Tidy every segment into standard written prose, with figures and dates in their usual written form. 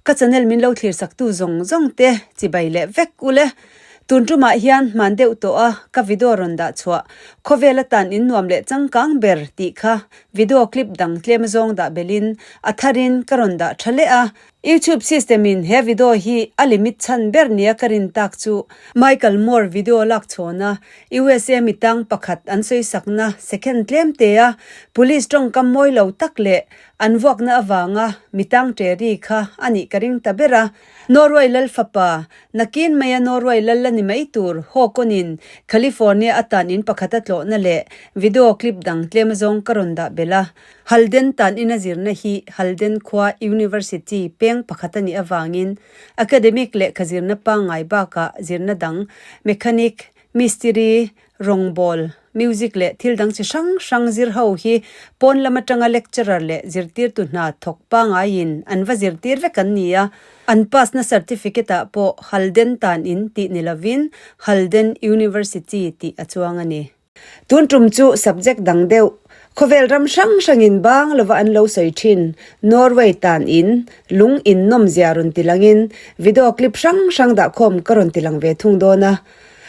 Ka channel min lo thlir sak tu zawng zawng te chibai leh vek ule. Tun tumah hian hman deuh tawh a ka video rawn dah chhuah khawvel atan in nuam leh changkang ber tih kha video clip dang tlem zawng dah belhin a tharin ka rawn dah tha leh a. YouTube system in he video hi a limit chhan ber nia ka rin tak chu Michael Moore video lak chhawna USA mitang pakhat an sawi sakna second tlem te a police tawngkam mawi lo tak leh An vuakna avanga mitang ṭeri kha a nih ka ring ta ber a. Norway lal fapa, nakin maia Norway lal la ni mai tur Haakon-in California atan in pakhat a tlawhna leh video clip dang tlem azawng ka rawn dah belh a. Halden tan ina zirna hi Halden khua University peng pakhat a nih avangin academic lehkha zirna pangngai bakah zirna dang mechanic, mistiri, Rawngbawl, music leh thil dang chi hrang hrang zir ho hi pawn lam atanga lecturer leh zirtirtu hna thawk pangaiin an va zirtir vek an ni a, an pass na certificate ah pawh Halden tan in tih ni lovin Halden University tih a chuang a ni. Tun tum chu subject dang deuh, khawvel ram hrang hrangin bang lova an lo sawi thin Norway tan in lung in nawmzia rawn ti langin video clip hrang hrang dahkhawm ka rawn ti lang ve thung dawn a.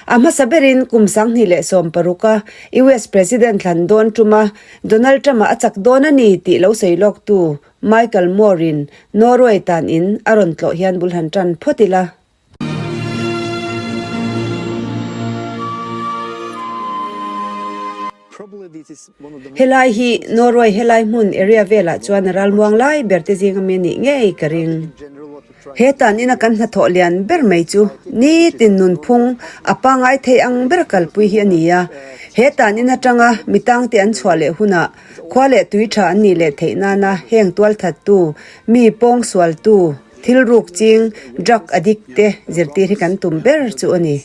A hmasa berin kum 2016 a US President thlan dawn tuma Donald Trump-a a chak dawn a ni tih lo sawi lawktu Michael Moore-in Norway tan in a rawn tlawh hian bul han tan phawt ila. Helai hi Norway helai hmun area velah chuan a ralmuang lai ber te zinga mi a nih ngei ka ring. He tan ina kan hnathawh lian ber mai chu nitin nunphung a pangngai thei ang ber kalpui hi a ni a. He tan in atanga mi tangte an chhuah leh hunah khua leh tui tha an nih leh theih nana heng tualthattu, mi pawngsualtu, thil ruk ching, drug addict te zirtir hi kan tum ber chu a ni.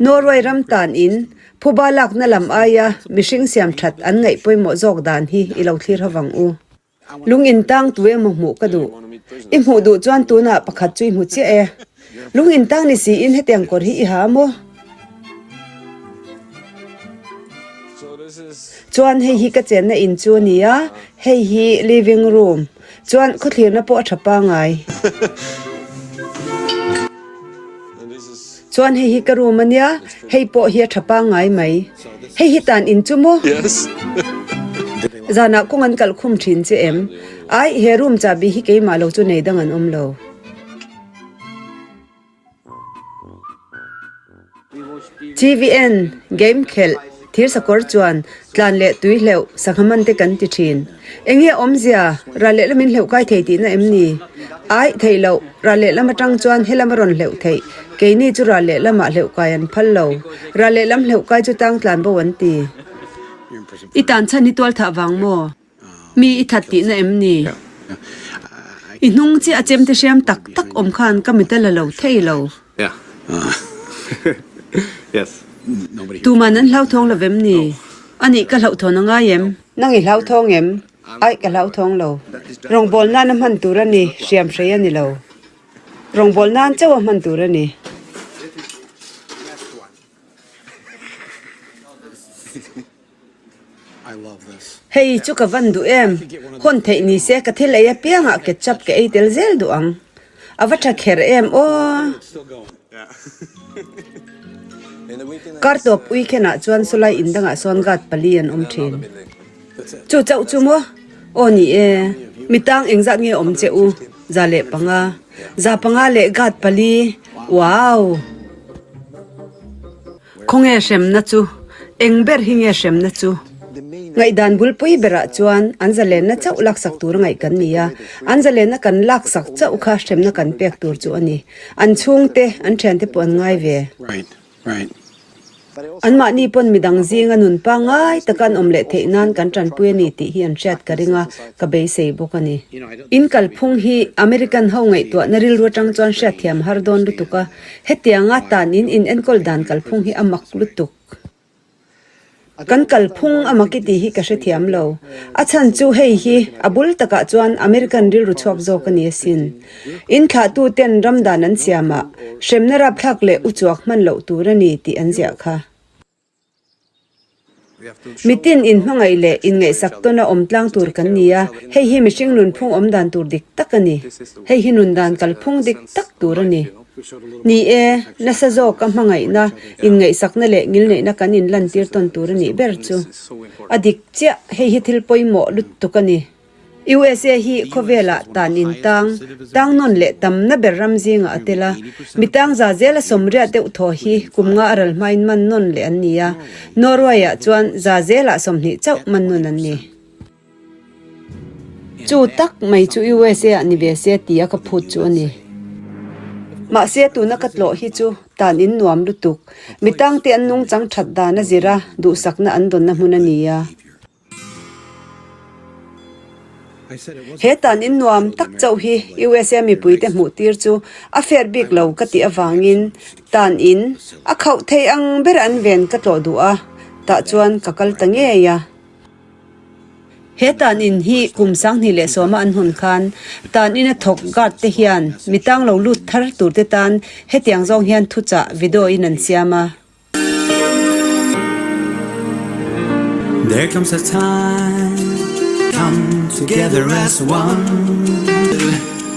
Norway ram tan in phuba lakna lam aia mihring siam that an ngaih pawimawh zawk dan hi i lo thlir ho vang u. Lung in tang tu emaw hmuh ka duh. I hmuh duh chuan tunah pakhat chu i hmu chiah e. Lung in tang ni siin hetiang kawr hi i ha maw? Chuan hei hi ka chenna in chu a ni a, hei hi living room. Chuan khawthlirna pawh a tha pangai. Chuan hei hi ka room a nia, hei pawh hi a tha pangngai mai. Hei hi tan in chu maw? Zanah kawng an kalh khum thin che em? Ai, he room chahbi hi keimah lo chu nei dang an awm lo. TVN, Game khelh, thir sakawr chuan tlan leh tui hleuh, sangha man te kan ti thin. Eng nge awmzia, ral lehlam in hleuh kai thei tihna em ni? Aih, theih loh, ral lehlam atang chuan helam a rawn hleuh theih, keini chu ral lehlamah hleuh kai an phal lo. Ral lehlam hleuh kai chu tang tlan bo an ti. I tan chhan hi tual thah vang maw? Mi i that tihna em ni? I hnung chiah a chemte hriam tak tak awm khan ka mit a la lo thei lo. Tuman an hlauthawng lo vem ni? Anih ka hlauhthawn a ngai em? Nang i hlauthawng em? Aih ka hlauthawng lo. Rawngbâwl nana hman tur a ni, hriam hrei a ni lo. Rawngbâwl nan chauh a hman tur a ni. Hei chu ka van duh em? Hawn theih ni se ka thil ei apiangah ketchup ka ei tel zel duh ang. A va tha kher em aw! Kar tawp weekend ah chuan sawlai in dangah sawn guard pali an awm thin. Chu chauh chu maw? Aw ni e. Mitang engzat nge awm che u? 105. 500 leh guard pali. Wow! Khawnge hremna chu? Eng ber hi nge hremna chu? Ngaihdan bulpui berah chuan an zalenna chauh laksak tur a ngaih kan ni a, an zalenna kan laksak chauh kha hremna kan pek tur chu a ni. An chhungte, an thiante pawh an ngai ve. Anmahni pawn midang zinga nun pangngai taka an awm leh theih nan kan tanpui a ni tih hi an hriat ka ring a, ka beisei bawk a ni. In kalphung hi American ho ngaihtuahna rilru atang chuan hriatthiam har dawn lutuk a, Hetianga tan in in enkawl dan kalphung hi a mak lutuk. Kan kalphung a mak i tih hi ka hrethiam lo. A chhan chu hei hi a bul takah chuan American rilru chhuak zawk a ni asin. In thlahtu ten ram dan an siam ah hremna rapthlak leh uchuak hman loh tur a ni tih an ziah kha. Mitin inhmangaih leh inngaihsak tawna awm tlang tur kan ni a, hei hi mihring nunphung awm dan tur dik tak a ni. Hei hi nun dan kalphung dik tak tur a ni. Ni e, nasa zawka hmangaihna, inngaihsakna leh ngilneihna kan inlantir tawn tur a nih ber chu. A dik chiah, hei hi thil pawimawh lutuk a ni. USA hi khawvelah tan in tang, tang nawn leh tamna ber ram zingah a tel a. Mi tang za zela sawmriat deuh thaw hi kum nga a ral hmain man nawn leh an ni a. Norway-ah chuan za zelah 20 chauh man nawn an ni. Chu tak mai chu USA-ah ni ve se tia ka phut chu a ni. Mahse tuna ka tlawh hi chu tan in nuam lutuk. Mi tangte an nungchang that dan a zir a, duhsakna an dawnna hmun a ni a. He tan in nuam tak chauh hi USA mipuite hmuh tir chu a fair bik lo ka tih avangin tan in a khauh thei ang ber an ven ka tlawh duh a, tah chuan ka kal ta ngei a. He tan in hi kum 2010 a an hawn khan tan in a thawk guard te hian mi tang lo lut thar tur te tan hetiang zawng hian thuchah video in an siam a. There comes a time come together as one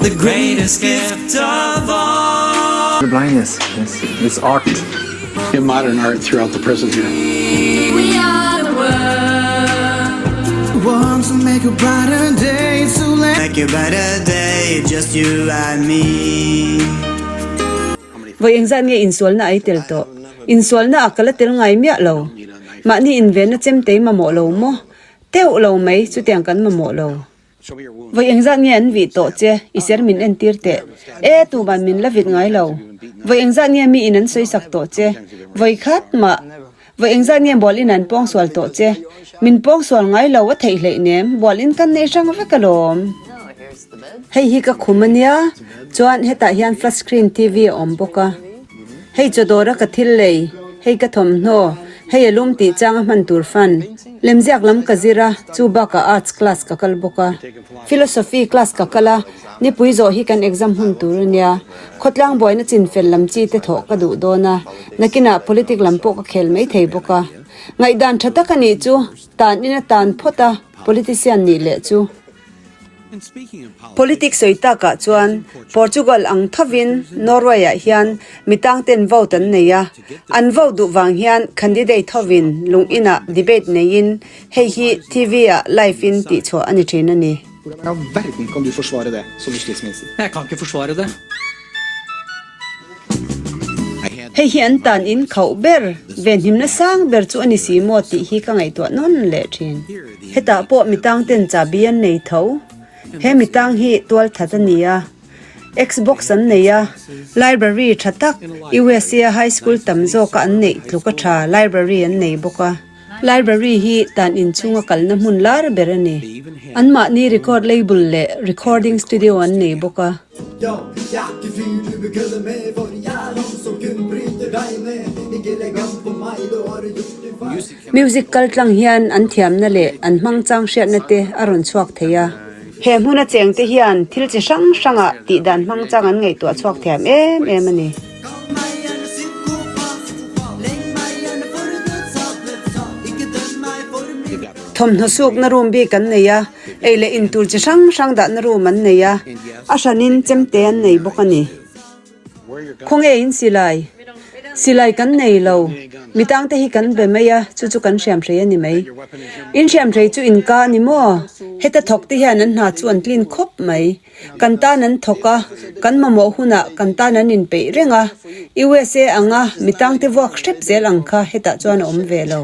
The greatest gift of all The blindness, yes, it's art. In modern art throughout the prison here. We are the world. Ones who make a brighter day So let make a brighter day Just you and me. Vawi engzat nge insualna a i tel tawh? Insualna a ka la tel ngai miah lo. Mahni invenna chemtei mamawh lo maw? Teuh lo mai, chutiang kan mamawh lo. Vawi engzat nge an vih tawh che? I ser min entir teh. E, tuman min la vit ngai lo. Vawi engzat nge mi in an sawisak tawh che? Vawi khat mah. Vawi engzat nge bual in an pawngsual tawh che? Min pawngsual ngai lo a theih hleih nem, bual in kan nei hrang vek alawm. Hei hi ka khum a nia, chuan hetah hian flat screen TV a awm bawk a. Hei chaw dawra ka thil lei, hei ka thawmhnaw, hei a lum tih chang a hman tur fan. Lemziak lam ka zir a, chu bakah arts class ka kal bawk a. Philosophy class ka kal a, nipui zawh hi kan exam hun tur a nia. Khawtlang buaina chinfel lam chi te thawh ka duh dawn a, nakinah politic lam pawh ka khel mai thei bawk a. Ngaihdan tha tak a nih chu, tan in a tan phawt a, politician nih leh chu. Politics sawi takah chuan Portugal ang thovin Norway-ah hian mi tangten vote an nei a, an vote duh vang hian candidate hovin lung inah debate neiin hei hi TV-ah live-in tihchhuah a ni thin a ni. Hvordan i all verden kan du forsvare det som justisminister? Jeg kan ikke forsvare det. Hei hi an tan in khauh ber, venhimna sang ber chu a ni si maw tih hi ka ngaihtuah nawn leh thin. Hetah pawh mitangten chahbi an nei tho. He mitang hi tualthat a ni a, Xbox an nei a, library tha tak USA a high school tam zawka an neih tluk a tha library an nei bawk a. Library hi tan inchhunga kalna hmun lar ber a ni. Anmahni record label leh recording studio an nei bawk a. Music kaltlang hian an thiamna leh an hmangchang hriatna te a rawn chhuak thei a. He hmuna chengte hian thil chi hrang hrangah tihdan hmangchang an ngaihtuah chhuak thiam em em a ni. Thawmhnaw sukna room bik an nei a, ei leh in tur chi hrang hrang dahna room an nei a, a hranin chemte an nei bawk a ni. Khawnge in silai? Silai kan nei lo. Mi tangte hi kan be mai a, chu chu kan hriamhrei a ni mai. In hriamhrei chu in ka a ni maw? Heta thawk te hian an hna chu an tlin khawp mai. Kan tan an thawk a, kan mamawh hunah kan tan an inpeih reng a, USA anga mi tangte vuak hrep zel ang kha hetah chuan a awm ve lo.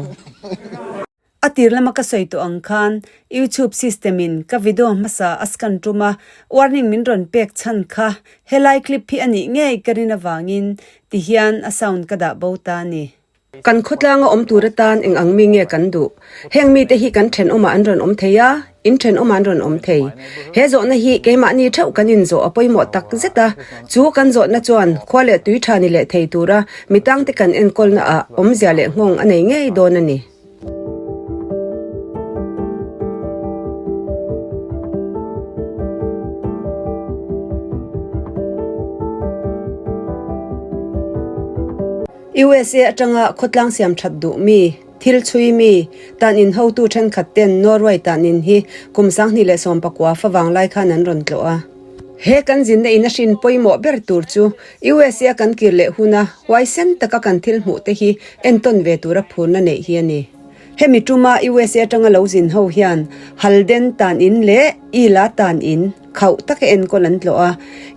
A tir lama ka sawi tawh ang khan YouTube system in ka video hmasa a scan tum a, warning min rawn pek chhan kha helai clip hi a nih ngei ka rin avangin tihian a sound ka dah bo ta a ni. Kan khawtlanga awm tur atan eng ang mi nge kan duh? Heng mite hi kan thenawmah an rawn awm thei a, in thenawmah an rawn awm thei. He zawhna hi keimahni theuh kan inzawh a pawimawh tak zet a, chu kan zawhna chuan khua leh tui tha ni leh thei tura mi tangte kan enkawlna ah awmzia leh nghawng a nei ngei dawn a ni. USA atanga khawtlang siam that duh mi. Thil chhui mi, tan in hotu thenkhat ten Norway tan in hi kum 2019 favang lai khan an rawn tlawh a. He kan zinna in a hrin pawimawh ber tur chu USA a kan kir leh huna huaisen taka kan thil hmuh te hi entawn ve tura phurna neih hi a ni. Hemi tuma USA atanga lo zin ho hian Halden tan in leh Ila tan in khauh taka enkawl an tlawh a.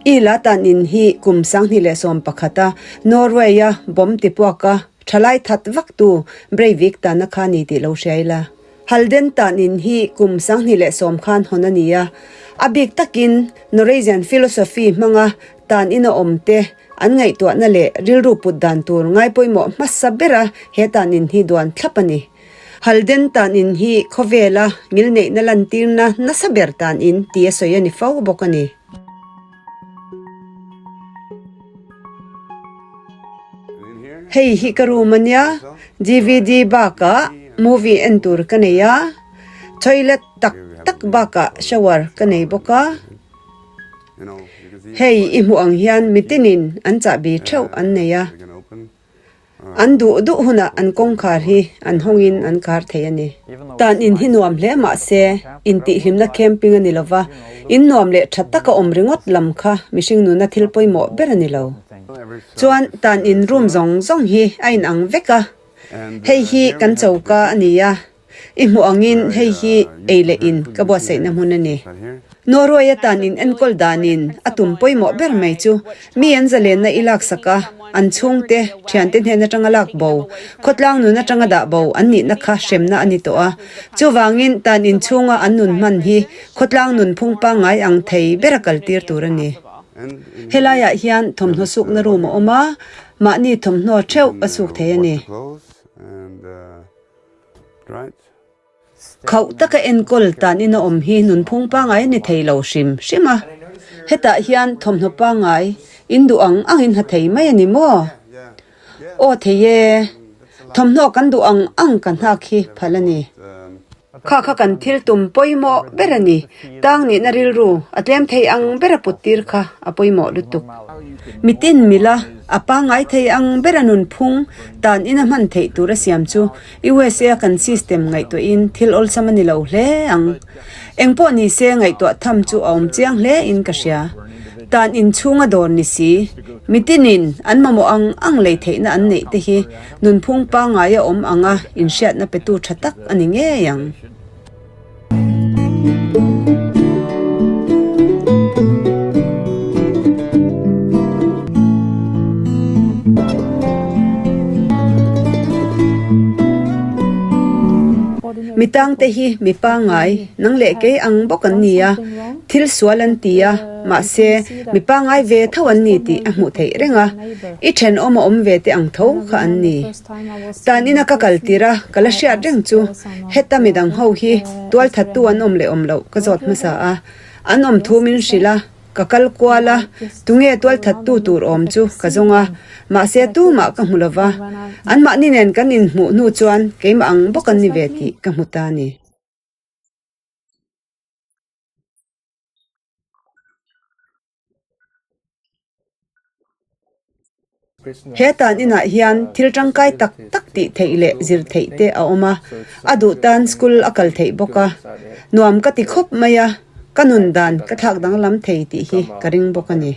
Ila tan in hi kum 2011 a Norway a bomb tipuak a Thalai that vaktu Breivik tana kha ni tih lo hria ila. Halden tan in hi kum 2010 khan hawn a ni a. A bik takin Norwegian philosophy hmanga tan ina awm te an ngaihtuahna leh rilru put dan tur ngai pawimawh hmasa bera he tan in hi duan thlap a ni. Halden tan in hi khawvela ngilneihna lantirna nasa ber tan in ti a sawi a ni fo bawk a ni. Hei hi ka room a nia, dvd bakah movie en tur ka nei a, toilet tak tak bakah shower ka nei bawk a. Hei i hmuh ang hian mitinin an chahbi theuh an nei a. An duh duh hunah an kawngkhar hi an hawngin an khar thei a ni. Tan in hi nuam hle mah se, intihhlimna camping a ni lo va, in nuam leh tha taka awm ringawt lam kha mihring nuna thil pawimawh ber a ni lo. Chuan tan in room zawng zawng hi a inang vek a, hei hi kan choka a ni a. I hmuh angin hei hi ei leh in ka buatsaihna hmun a ni. Norway atan in enkawl danin a tum pawimawh ber mai chu mi an zalenna i laksak a, an chhungte, thiante hnen atanga lak bo, khawtlang nun atanga dah bo an nihna kha hremna a ni tawh a. Chuvangin tan in chhunga an nun hman hi khawtlang nun phung pangngai ang thei bera kaltir tur a ni. Helaiah hian thawmhnaw sukna room a awm a, mahni thawmhnaw theuh a suk thei a ni. Khauh taka enkawl tan in a awm hi nunphung pangngai a ni thei lo hrim hrim a. Hetah hian thawmhnaw pangngai in duh ang ang in ha thei mai a ni maw? Aw thei e, thawmhnaw kan duh ang ang kan hak hi phal a ni. Kha kha kan thil tum pawimawh ber a ni. Tang nihna rilru a tlem thei ang ber a put tir kha a pawimawh lutuk. Mitin mila a pangngai thei ang ber a nunphung tan ina hman theih tur a siam chu USA a kan system ngaihtuahin thil awlsam a ni lo hle ang. Engpawh ni se ngaihtuah tham chu a awm chiang hle in ka hria. Tan inchhunga dawr ni si, mitinin an mamawh ang ang lei theihna an neih te hi nunphung pangngai a awm anga inhriatna petu tha tak a ni ngei ang. Mi tangte hi mi pangngai, nang leh kei ang bawk an ni a, thil sual an ti a, mahse mi pangngai ve tho an ni tih a hmuh theih reng a, i thenawm a awm ve te ang tho kha an ni. Tan ina ka kal tir a, ka la hriat reng chu heta midang ho hi tualthattu an awm leh awm loh ka zawt hmasa a, an awm thu min hrilh a, ka kal kual a, tunge tualthattu tur awm chu ka zawng a, mahse tumah ka hmu lova, anmahni nen kan inhmuh hnu chuan keimah ang bawk an ni ve tih ka hmu ta a ni. He tan inah hian thil tangkai tak tak tih theih leh zir theih te a awm a, a duh tan school a kal theih bawk a. Nuam ka ti khawp mai a, ka nun dan ka thlak danglam thei tih hi ka ring bawk a ni.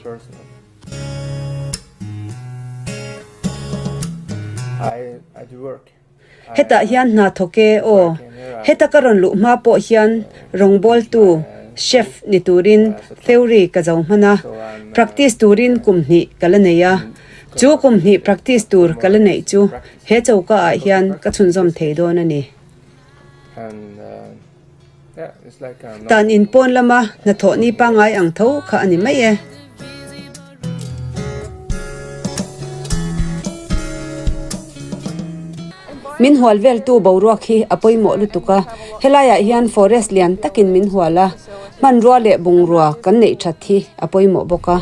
Hetah hian hna thawk e aw. Heta ka rawn luh hma pawh hian rawngbawltu, chef, ni turin theory ka zo hman a, practice turin kum hnih ka la nei a. Chu kum hnih practice tur ka la neih chu he choka ah hian ka chhunzawm thei dawn a ni. Tan in pawn lama hnathawh ni pangngai ang tho kha a ni mai e. Min hual veltu boruak hi a pawimawh lutuk a, helaiah hian forest lian takin min hual a, hmanrua leh bungrua kan neih that hi a pawimawh bawk a.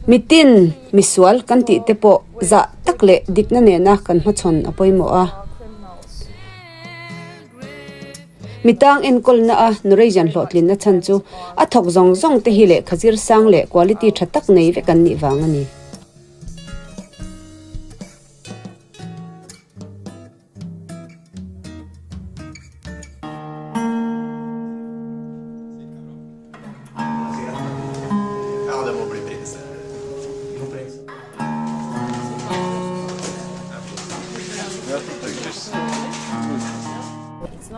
Mitin misual kan tih te pawh zah tak leh dikna nena kan hmachhawn a pawimawh a. Mi tang enkawlna a Norwegian hlawhtlinna chhan chu a thawk zawng zawng te hi lehkha zir sang leh quality tha tak nei vek an nih vang a ni.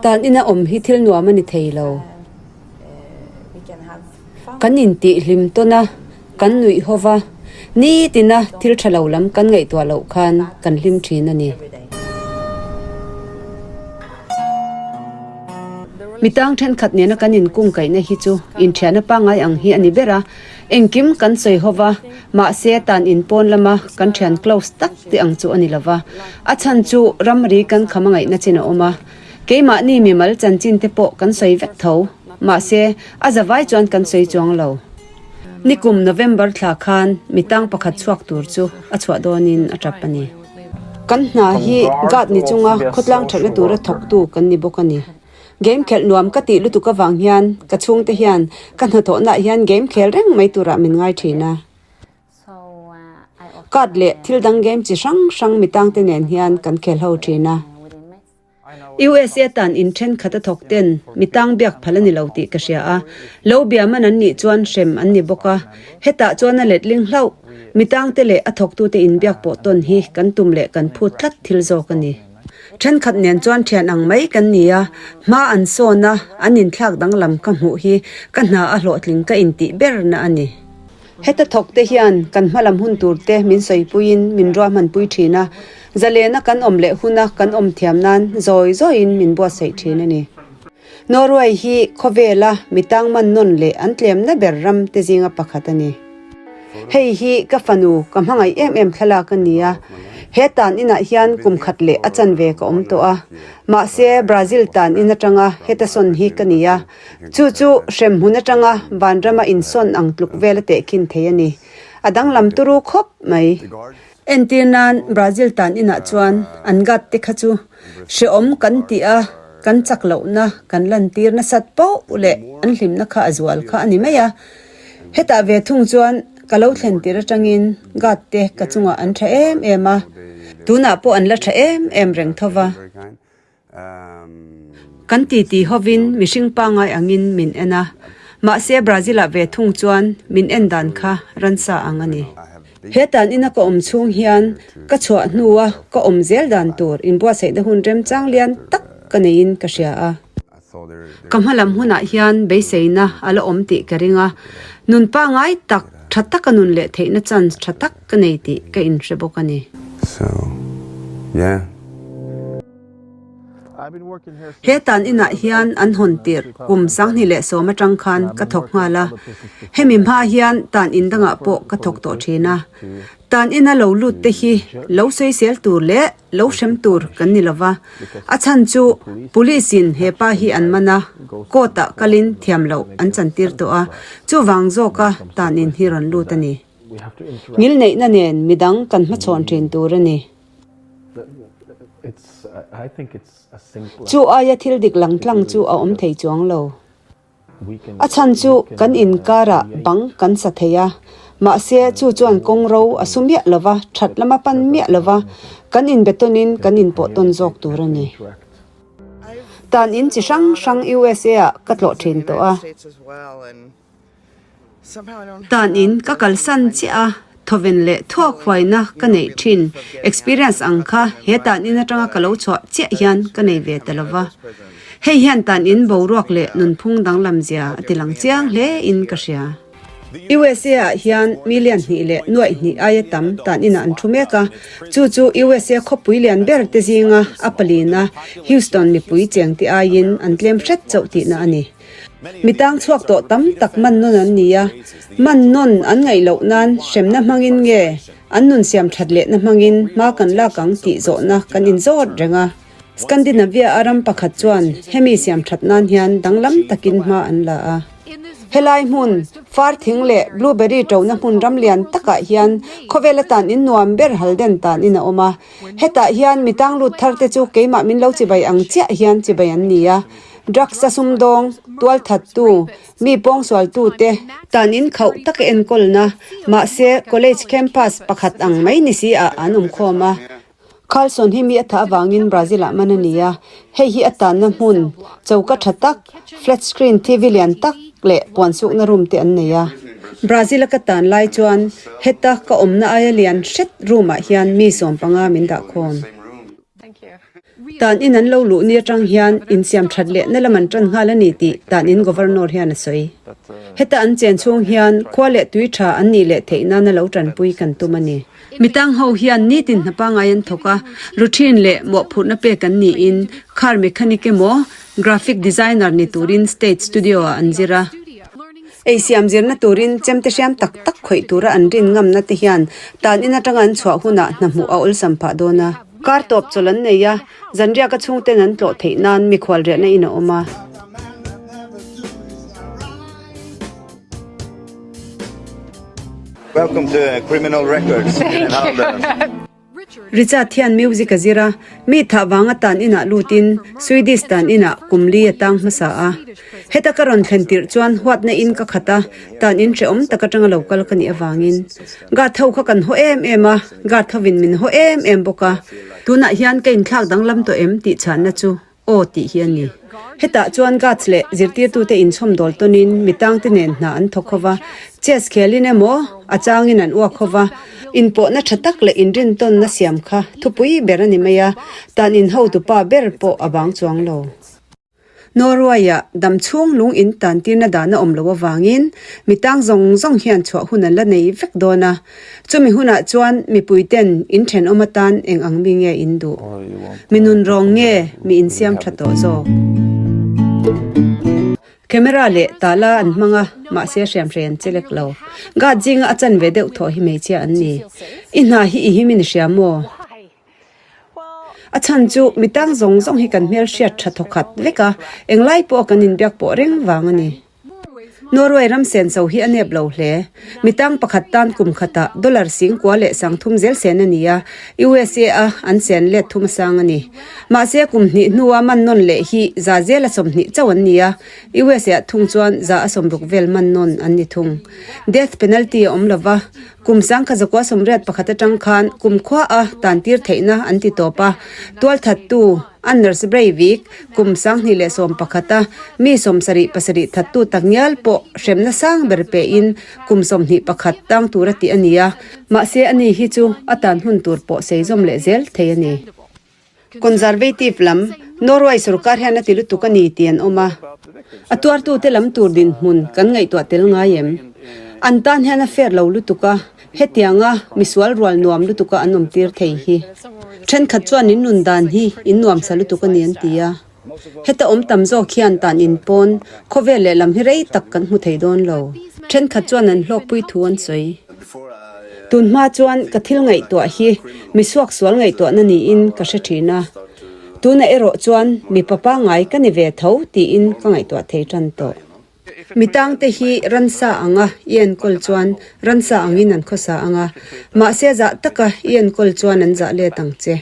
Tan ina awm hi thil nuam a ni thei lo. Kan intih hlim tawn a, kan nuih ho va, nitina thil tha lo lam kan ngaihtuah loh khan kan hlim thin a ni. Mi tang thenkhat nena kan inkungkaihna hi chu inthiahna pangngai ang hi a ni ber a, engkim kan sawi ho va, mahse tan in pawn lama kan thian close tak te ang chu a ni lo va, a chhan chu ramri kan kham a ngaihna chin a awm a. Keimahni mimal chanchin te pawh kan sawi vek tho, mahse a zavai chuan kan sawi chuang lo. Nikum November thla khan mi tang pakhat chhuak tur chu a chhuah dawnin a tap a ni. Kan hna hi guard ni chunga khawtlang thatna tura thawktu kan ni bawk a ni. Game khelh nuam ka tih lutuk avang hian ka chhungte hian ka hnathawhnaah hian game khel reng mai turah min ngai thin a. Card leh thil dang game chi hrang hrang mi tangte nen hian kan khel ho thin a. USA tan in thenkhat a thawk ten mi tang biak phal a ni lo tih ka hria a, lo bia man an nih chuan hrem an ni bawk a, hetah chuan a letling hlauh. Mi tangte leh a thawktute inbiak pawh tawn hi kan tum leh kan phut tlat thil zawk a ni. Thenkhat nen chuan thian ang mai kan ni a, hma an sawn a, an inthlak danglam ka hmuh hi ka hna a hlawhtling ka intih berna a ni. Heta thawkte hian kan hmalam hun turte min sawipuiin min ruahmanpui thin a, zalena kan awm leh huna kan awm thiam nan zawi zawiin min buatsaih thin a ni. Norway hi khawvela mi tangman nawn leh an tlemna ber ram te zinga pakhat a ni. Hei hi ka fanu ka hmangaih em em thlalak a ni a, he tan inah hian kum khat leh a chanve ka awm tawh a, mahse Brazil tan in atanga heta sawn hi ka ni a, Chu chu hremhmun atanga vanrama insawn ang tluk vel a tehkhin thei a ni. A danglam turu khawp mai. Entir nan Brazil tan inah chuan an gat te kha chu hrehawm kan tih a, kan chak lohna kan lantir nasat poh leh an hlimna kha a zual kha a ni mai a. Hetah ve thung chuan ka lo thlen tir atangin gat te ka chungah an tha em em a, tunah pawh an la tha em em reng tho va. Kan titi hovin mihring pangngai angin min en a, mahse Brazil-ah ve thung chuan min en dan kha ransa ang a ni. He tan ina ka awm chhung hian ka chhuah hnua ka awm zel dan tur inbuatsaihna hun remchang lian tak ka neiin ka hria a. Ka hmalam hunah hian beiseina a la awm tih ka ring a, nun pangngai tak, tha taka nun leh theihna chance tha tak ka nei tih ka inhre bawk a ni. So, yeah. He tan inah hian an hawn tirh kum 2010 atang khan ka thawk nghal a, hemi hma hian tan in dangah pawh ka thawk tawh thin a. Tan ina lo lut te hi lo sawisel tur leh lo hrem tur kan ni lova, a chhan chu Police in he pa hi an man a, court ah kalin thiam loh an chantir tawh a, chuvang zawka tan in hi rawn lut a ni. Ngilneihna nen midang kan hmachhawn thin tur a ni. Chu aia thil dik lang tlang chu a awm thei chuang lo. A chhan chu kan inkarah bang kan sa thei a, mahse chu chuan kawng ro a su miah lo va, that lama pan miah lo va, kan inbe tawnin kan inpawh tawn zawk tur a ni. Tan in chi hrang hrang USA ah ka tlawh thin tawh a. Tan in ka kalsan chiah a, thawven leh thuak huaina ka neih thin experience ang kha he tan in atanga ka lo chhuah chiah hian ka nei ve ta lova. Hei hian tan in boruak leh nunphung danglam zia a ti lang chiang hle in ka hria. USA ah hian million hnih leh nuaih hnih aia tam tan inah an thu mek a, chu chu USA khawpui lian ber te zinga a palina Houston mipui chengte aiin an tlem hret chauh tihna a ni. Mi tang chhuak tawh tam tak man nawn an ni a, man nawn an ngaih loh nan hremna hmangin nge an nun siam that lehna hmangin hma kan lak ang tih zawhna kan inzawt reng a. Scandinavia a ram pakhat chuan hemi siam that nan hian danglam takin hma an la a. Helai hmun, far thing leh blueberry ṭona hmun ram lian takah hian khawvel atan in nuam ber Halden tan in a awm a. Hetah hian mi tang lut thar te chu keimah min lo chibai ang chiah hian chibai an ni a. Drugs a sumdawng, tualthattu, mi pawngsualtute tan in khauh taka enkawlna, mahse college campus pakhat ang mai ni si ah an awm khawm a. Carlson hi mi a thah avangin Brazil ah man a ni a, hei hi a tanna hmun, choka tha tak, flat screen TV lian tak leh puansukna room te an nei a. Brazil a ka tan lai chuan heta ka awmna aia lian hret room ah hian mi 15 min dah khawm. Tan in an lo luh ni atang hian insiam that leh na lam an tan nghal a ni tih tan in Governor hian a sawi. Heta an chen chhung hian khua leh tui tha an nih leh theih nana lo tanpui kan tum a ni. Mitang ho hian nitin hna pangai an thawk a, routine leh mawhphurhna pek an niin car mechanic emaw graphic designer ni turin state studio ah an zir a. Ei siam zirna turin chemte hriam tak tak khawih tura an rin ngamna te hian tan in atanga an chhuah hunah hna hmuh a awlsam phah dawn a. Kar tawp chawlh an nei a, zanriaka chhungten an tlawh theih nan mikhual riahna in a awm a. Welcome to Criminal Records in Halden. Richard hian music a zir a, mi thah vanga tan inah lutin Swedish tan inah kum li a tang hmasa a. Heta ka rawn thlen tirh chuan huatna in ka khat a, tan in hrehawm tak atanga lo kal ka nih avangin. Guard ho kha kan haw em em a, guard hovin min haw em em bawk a. Tunah hian ka inthlak danglam tawh em tih chhanna chu Aw tih hi a ni. Hetah chuan guards leh zirtirtute inchhawmdawl tawnin mi tangte nen hna an thawk ho va, chess khelin emaw a changin an uak ho va, inpawhna tha tak leh inrintawnna siam kha thupui ber a ni mai a, tan inhotupa ber pawh a bang chuang lo. Norway-ah dam chhung lung in tantirna dan a awm loh avangin mi tang zawng zawng hian chhuah hun an la nei vek dawn a, chumi hunah chuan mipuiten in thenawm atan eng ang mi nge in duh? Mi nun rawng nge mi insiam tha tawh zawk? Camera leh tala an hmang a, mahse hriamhrei an che lek lo. Guard zinga a chan ve deuh thawh hi hmeichhia an ni. I hna hi i him in i hria maw? A chhan chu mi tang zawng zawng hi kan hmelhriat tha thawkhat vek a, englai pawh kan inbiak pawh reng vang a ni. Norway ram senso hi a nep lo hle. Mi tang pakhat tan kum khatah dollar singkua leh sangthum zel sen a ni a, USA a an sen let thum a sang a ni. Mahse kum hnih hnua man nawn leh hi za zela 20 chauh an ni a, USA ah thung chuan za a sawmruk vel man nawn an ni thung. Death penalty a awm lova, Kum sangkha zakua 81 atang khan kum khua a tantir theihna an ti tawp a, tualthattu Anders Breivik kum 2011 a mi 77 thattu takngial pawh hremna sang ber pein kum 21 tang tura tih a ni a, mahse ani hi chu a tan hun tur pawh sei zawm leh zel thei a ni. Conservative lam, Norway sorkar hian a ti lutuk a ni tih an awm a. A tuartute lam tur dinhmun kan ngaihtuah tel ngai em? An tan hian a fair lo lutuk a, hetianga misual rual nuam lutuka an awm tir thei hi. Thenkhat chuan in nun dan hi in nuamsa lutuk a ni an ti a. Heta awm tam zawk hian tan in pawn khawvel lehlam hi rei tak kan hmu thei dawn lo. Thenkhat chuan an hlawkpui thu an sawi. Tun hma chuan ka thil ngaihtuah hi mi suaksual ngaihtuahna niin ka hre thin a, tunah erawh chuan mipa pangngai ka ni ve tho tiin ka ngaihtuah thei tan tawh. Mi tangte hi ransa anga i enkawl chuan ransa angin an khawsa anga, mahse zah taka i enkawl chuan an zah let ang che.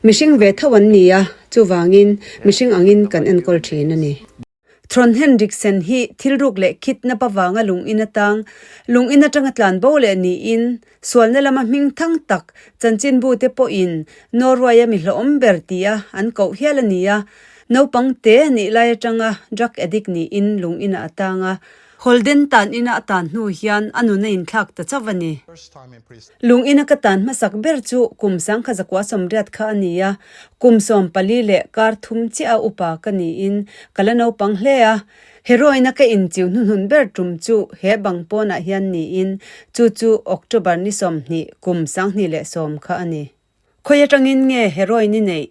Mihring ve tho an ni a, chuvangin mihring angin kan enkawl thin a ni. Trond Henriksen hi thil ruk leh khitna pavanga lung in atang, lung in atanga tlan bo leh niin, sualna lama hming thang tak chanchinbu te pawhin Norway-a mi hlawhawm ber tia an koh hial a ni a. Naupang te nih lai atanga drug addict niin lung inah a tang a. Holden tan ina a tan hnu hian a nun a inthlak ta chauh a ni. Lung ina ka tan hmasak ber chu kum 1980 kha a ni a, kum 14 leh kar thum chiah a upa ka niin ka la naupang hle a. Heroin-a ka inchiu hnuhnun ber tum chu he bang pawnah hian niin chu chu October ni 20 kum 2010 kha a ni. Khawi atangin nge heroin i neih?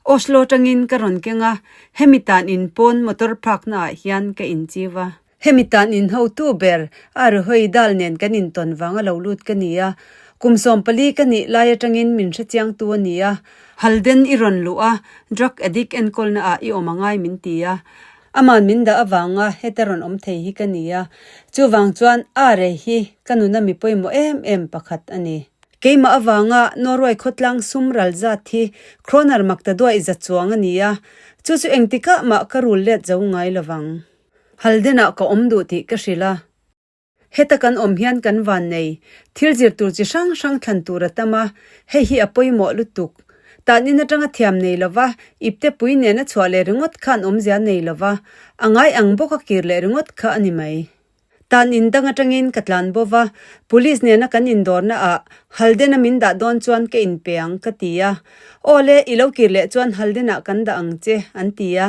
Oslo atangin ka rawn keng a, hemi tan in pawn motor park na ah hian ka inchiu a. Hemi tan in hotu ber a Rihoyi Dal nen kan intawn vang a lo lut ka ni a, kum 14 ka nih lai atangin min hrechiangtu a ni a. Halden i rawn luh a, drug addict enkawlna ah i awm angai min ti a. Aman min dah avanga heta rawn awm thei hi ka ni a, chuvang chuan Are hi ka nuna mi pawimawh em em pakhat a ni. Keimah avanga Norway khawtlang sum ral zat hi kroner makta duaih za chuang a ni a, chu chu engtikah mah ka rul let zo ngai lovang. Haldenah ka awm duh tih ka hrilh a. Heta kan awm hian kan van nei, thil zir tur chi hrang hrang thlan tur a tam a, hei hi a pawimawh lutuk. Tanin atanga thiam nei lova, ipte pui nena chhuah leh ringawt khan awmzia nei lova, a ngai ang bawk a kir leh ringawt kha a ni mai. Tan in dang atangin ka tlan bo va, police nena kan indawrna ah Halden a min dah dawn chuan ka inpe ang ka ti a. Aw le, i lo kir leh chuan Halden ah kan dah ang che an ti a.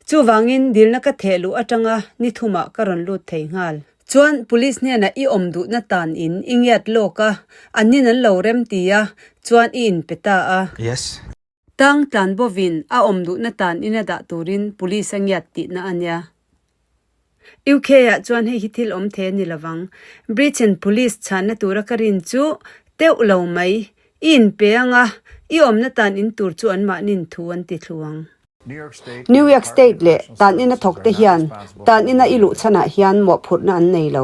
Chuvangin dilna ka theh luh atanga ni thumah ka rawn lut thei nghal. Chuan police hnenah i awm duhna tan in i ngiat lawk a, an nin an lo rem ti a, chuan i inpe ta a. Yes. Tang tlan bovin a awm duhna tan in a dah turin police a ngiat tihna a nia. UK ah chuan hei hi thil awm thei a ni lovang. Britain police chhanna tura ka rin chu teuh lo mai. I inpe anga i awmna tan in tur chu anmahnin thu an ti thlu ang. New York State leh tan ina thawk te hian tan ina i luh chhanah hian mawhphurhna an nei lo.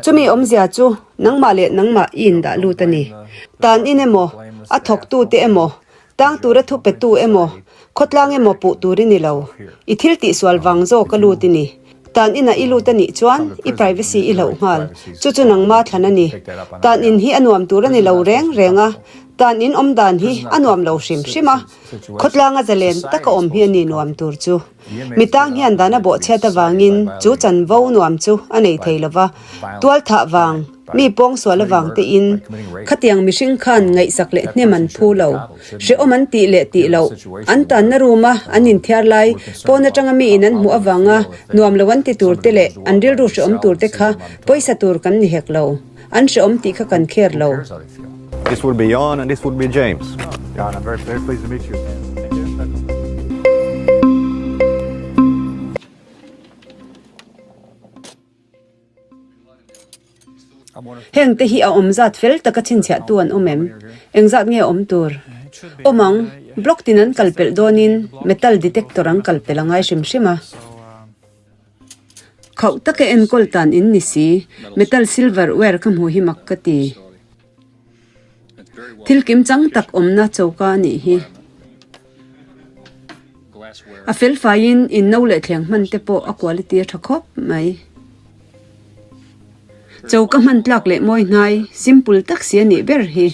Chumi awmzia chu nangmah leh nangmah i indah lut a ni. Tan in emaw, a thawktute emaw, tang tura thu petu emaw, khawtlang emaw puh tur i ni lo. I thil tihsual vang zawk a lut i ni. Tan inah i lut a nih chuan i privacy i hlauh nghal. Chu chu nangma thlan a ni. Tan in hi a nuam tur a ni lo reng reng a, tan in awm dan hi a nuam lo hrim hrim a. Khawtlanga zalen taka awm hi a ni nuam tur chu. Mi tang hian dan a bawhchhiat avangin chu chanvo nuam chu a nei thei lo va, tual thah vang, mi pawngsual avang tein. Khatiang mihring khan ngaihsak leh hnem an phu lo, hrehawm an tih leh tih loh, an tanna room a an inthiar lai, pawn atanga mi in an hmuh avanga nuam lo an ti tur te leh an rilru hrehawm tur te kha pawisa tur kan ni hek lo. An hrehawm tih kha kan kher lo. This would be Jan and this would be James. Jan, I'm very, very pleased to meet you. Thank you. Heng te hi a awm zat fel taka chhinchhiahtu an awm em? Engzat nge awm tur? Awm ang, block tin an kal pelh dawnin metal detector an kal pelh a ngai hrim hrim a. Khauh taka enkawl tan in ni si, metal silver ware ka hmuh hi mak ka ti. Thil kim chang tak awmna choka a nih hi. A fel faiin in no leh thleng hman te pawh a quality a tha khawp mai. Choka hman tlak leh mawi hnai, simple tak si a nih ber hi.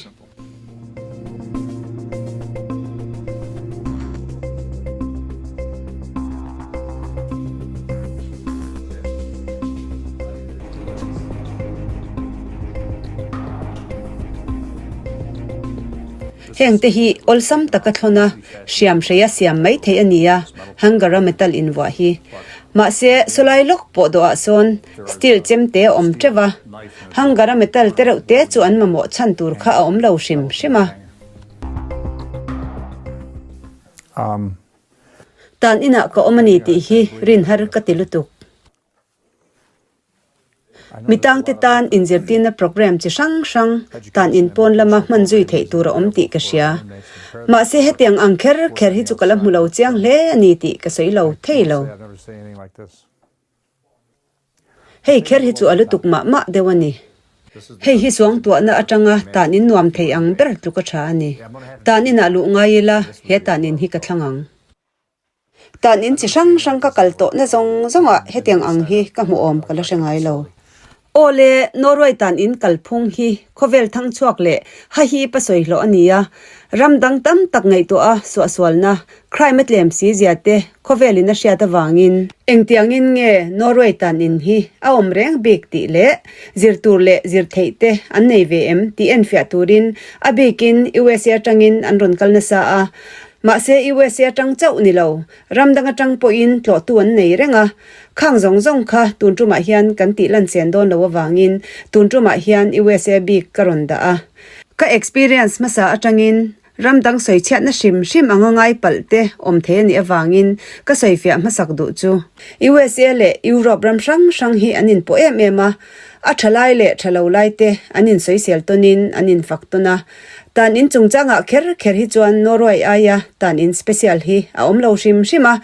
Heng te hi awlsam taka thlawn a, hriam hreia siam mai theih a ni a, hanger a metal invuah hi. Mahse, sawlai lawk pawh dawhah sawn Steel chemte a awm teuh a, hanger a metal te reuh te chu an mamawh chhan tur kha a awm lo hrim hrim a. Tan inah ka awm a ni tih hi rin har ka ti lutuk. Mi tangte tan inzirtirna programme chi hrang hrang tan in pawn lama hman zui theih tur a awm tih ka hria. Mahse hetiang ang kher kher hi chu ka la hmu lo chiang hle a ni tih ka sawi lo thei lo. Hei kher hi chu a lutuk mah mah deuh a ni. Hei hi suangtuahna atanga tan in nuam thei ang ber tluk a tha a ni. Tan inah luh ngai ila he tan in hi ka thlang ang. Tan in chi hrang hrang ka kal tawhna zawng zawngah hetiang ang hi ka hmu awm ka la hre ngai lo. Aw le, Norway tan in kalphung hi khawvel thang chhuak leh hahip a sawi hlawh a ni a. Ram dang tam tak ngaihtuah a suahsualna Crime a tlem si zia te khawvelin a hriat avangin. Engtiangin nge Norway tan in hi a awm reng bik tih leh zir tur leh zir theih te an nei ve em tih enfiah turin a bikin USA atangin an rawn kal nasa a. Mahse USA atang chauh ni lo, ram dang atang pawhin tlawhtu an nei reng a. Khang zawng zawng kha tun tumah hian kan tih lan chen dawn lo avangin tun tumah hian USA bik ka rawn dah a. Ka experience hmasa atangin Ram dang sawi chhiatna hrim hrim anga ngai palh te awm thei a nih avangin ka sawi fiah hmasak duh chu. USA leh Europe ram hrang hrang hi an inpawh em em a, a tha lai leh tha lo lai te an insawisel tawnin an infak tawn a. Tan in chungchangah kher kher hi chuan Norway aia tan in special hi a awm lo hrim hrim a,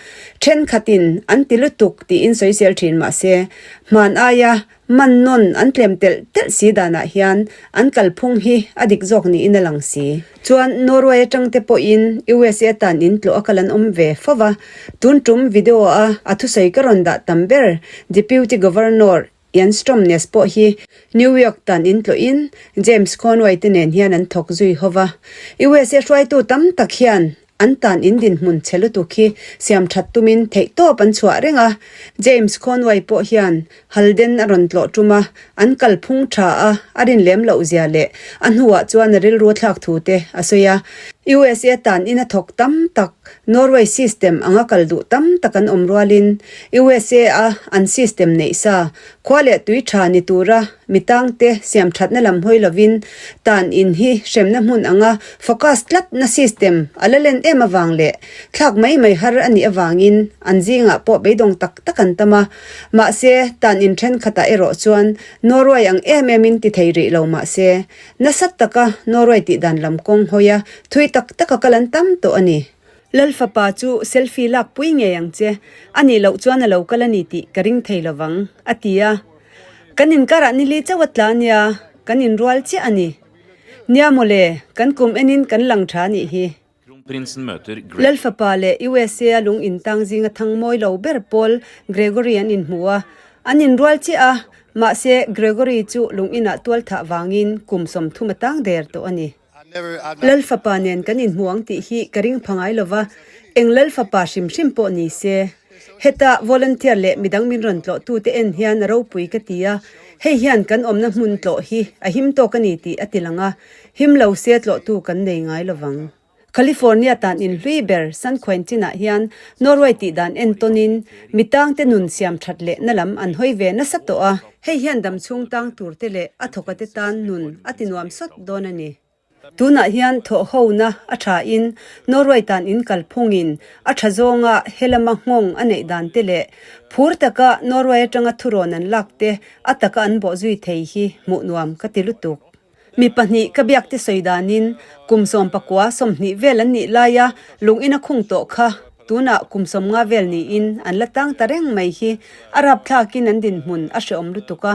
thenkhatin an ti lutuk tiin sawisel thin mahse hman aia Man nawn an tlem telh telh si danah hian an kalphung hi a dik zawk niin a lang si. Chuan Norway atang te pawhin USA tan in tlawh a kal an awm ve fo va, tun tum video a a thusawi ka rawn dah tam ber Deputy Governor Ian Stromness pawh hi New York tan in tlawhin James Conway te nen hian an thawk zui ho va. USA hruaitu tam tak hian. An tan in dinhmun chhe lutuk hi siam that tumin theihtawp an chhuah reng a. James Conway pawh hian Halden a rawn tlawh tum a, an kalphung tha a, a rin lem loh zia leh a hnuah chuan a rilru thlak thu te a sawi a. USA tan in a thawk tam tak, Norway system anga kal duh tam tak an awm rualin USA a an system neih sa, khua leh tui tha ni tura mi tangte siam thatna lam hawi lovin tan in hi hremna hmun anga focus tlatna system a la len em avang leh thlak mai mai har a nih avangin an zingah pawh beidawng tak tak an tam a. Mahse, tan in thenkhatah erawh chuan Norway ang em emin ti thei rih lo mahse, nasa taka Norway tih dan lam kawng hawi a thui tak taka kal an tam tawh a ni. Lal fapa chu selfie lak pui ngei ang che, a nih loh chuan a lo kal a ni tih ka ring thei lovang, a ti a. Kan inkarah nili chauh a tla nia, kan inrual chiah a ni. Nia mawle, kan kum enin kan lang tha a nih hi. Lal fapa leh USA a lung intang zinga thang mawi lo ber pawl Gregory an inhmu a, an inrual chiah a, mahse Gregory chu lung inah tual thah vangin kum 30 a tang der tawh a ni. Lal fapa nen kan inhmu ang tih hi ka ring pha ngai lova, eng lal fapa hrim hrim pawh ni se. Heta volunteer leh midang min rawn tlawhtute en hian a ropui ka ti a, hei hian kan awmna hmun tlawh hi a him tawk a ni tih a ti lang a, Him lo se tlawhtu kan nei ngai lovang. California tan in hlui ber San Quentin-ah hian Norway tih dan entawnin mi tangte nun siam that leh na lam an hawi ve nasa tawh a. Hei hian dam chhung tang turte leh a thawkate tan nun a ti nuam sawt dawn a ni. Tunah hian thawh hona a tha in Norway tan in kalphungin a tha zawnga helama nghawng a neih dan te leh phur taka Norway atanga thurawn an lak te a taka an bawh zui thei hi hmuh nuam ka ti lutuk. Mi pahnih ka biak te sawi danin kum 19 20 vel an nih laia lung ina khung tawh kha tunah kum 50 vel niin an la tang ta reng mai hi a rapthlakin an dinhmun a hrehawm lutuk a.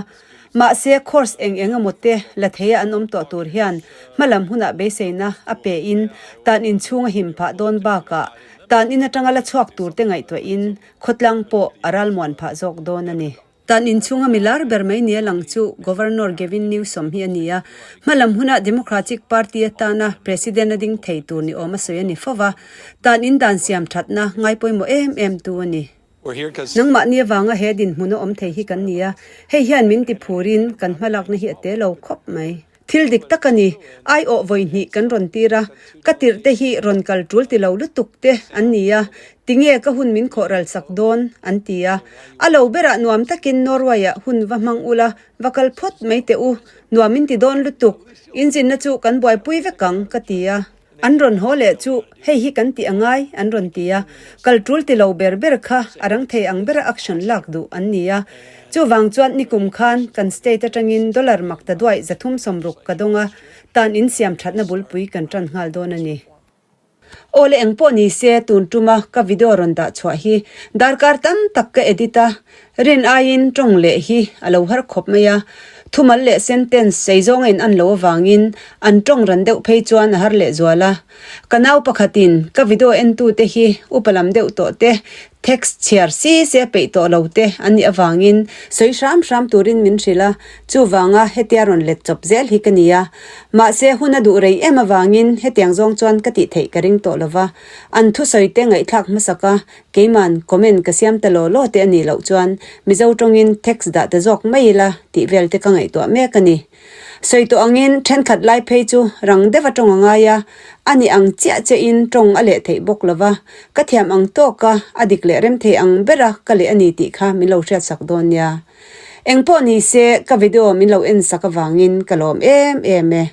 Mahse course eng eng emaw te la theia an awm tawh tur hian hmalam hunah beiseina a pein tan inchhung a him phah dawn bakah tan in atanga la chhuak tur te ngaihtuahin khawtlang pawh a ralmuan phah zawk dawn a ni. Tan inchhunga mi lar ber mai nia lang chu Governor Gavin Newsom hi a ni a, hmalam huna Democratic Party atana President a ding thei tur ni awm a sawi a ni fo va, tan in dan siam thatna ngai pawimawh em em tu a ni. Nangmahni avanga he dinhmun a awm thei hi kan ni a, hei hian min ti phurin kan hmalakna hi a te lo khawp mai. Thil dik tak a ni, aiawh vawi hnih kan rawn tir a, ka tirh te hi rawn kal tul ti lo lutuk te an ni a, tinge ka hun min khawh ral sak dawn an ti a. A lo berah nuam takin Norway-ah hun va hmang ula, va kal phawt mai teh u, nuam in ti dawn lutuk, inzinna chu kan buaipui vek ang ka ti a. An rawn haw leh chu hei hi kan tih a ngai an rawn ti a, kal tul ti lo ber ber kha a rang thei ang bera action lak duh an ni a. Chuvang chuan nikum khan kan state atangin dollar mak ta duaih 360 ka dawng a, tan insiam thatna bulpui kan tan nghal dawn a ni. Aw le engpawh ni se tun tuma ka video rawn dah chhuah hi darkar tam tak ka edit a, Rin aiin tawng leh hi a lo har khawp mai a, thumal leh sentence sei zawng a in an lo avangin an tawng ran deuh phei chuan a har leh zual a. Ka nau pakhatin ka video entute hi upa lam deuh tawh te, text chhiar si se peih tawh lo te an nih avangin sawi hram hram turin min hrilh a, chuvanga hetia rawn let chawp zel hi ka ni a. Mahse hun a duh rei em avangin hetiang zawng chuan ka tih theih ka ring tawh lova, an thusawite ngaihthlak hmasak a Keiman comment ka siam ta law law te a nih loh chuan Mizo tawngin text dah ta zawk mai ila tih vel te ka ngaihtuah mek a ni. Sawi tawh angin thenkhat lai phei chu rang deuh a tawng a ngai a, a ni ang chiah chiahin tawng a leh theih bawk lo va, ka thiam ang tawk a, a dik leh rem thei ang bera ka leh a ni tih kha min lo hriatsak dawn nia. Engpawh ni se ka video min lo en sak avangin ka lawm em em e.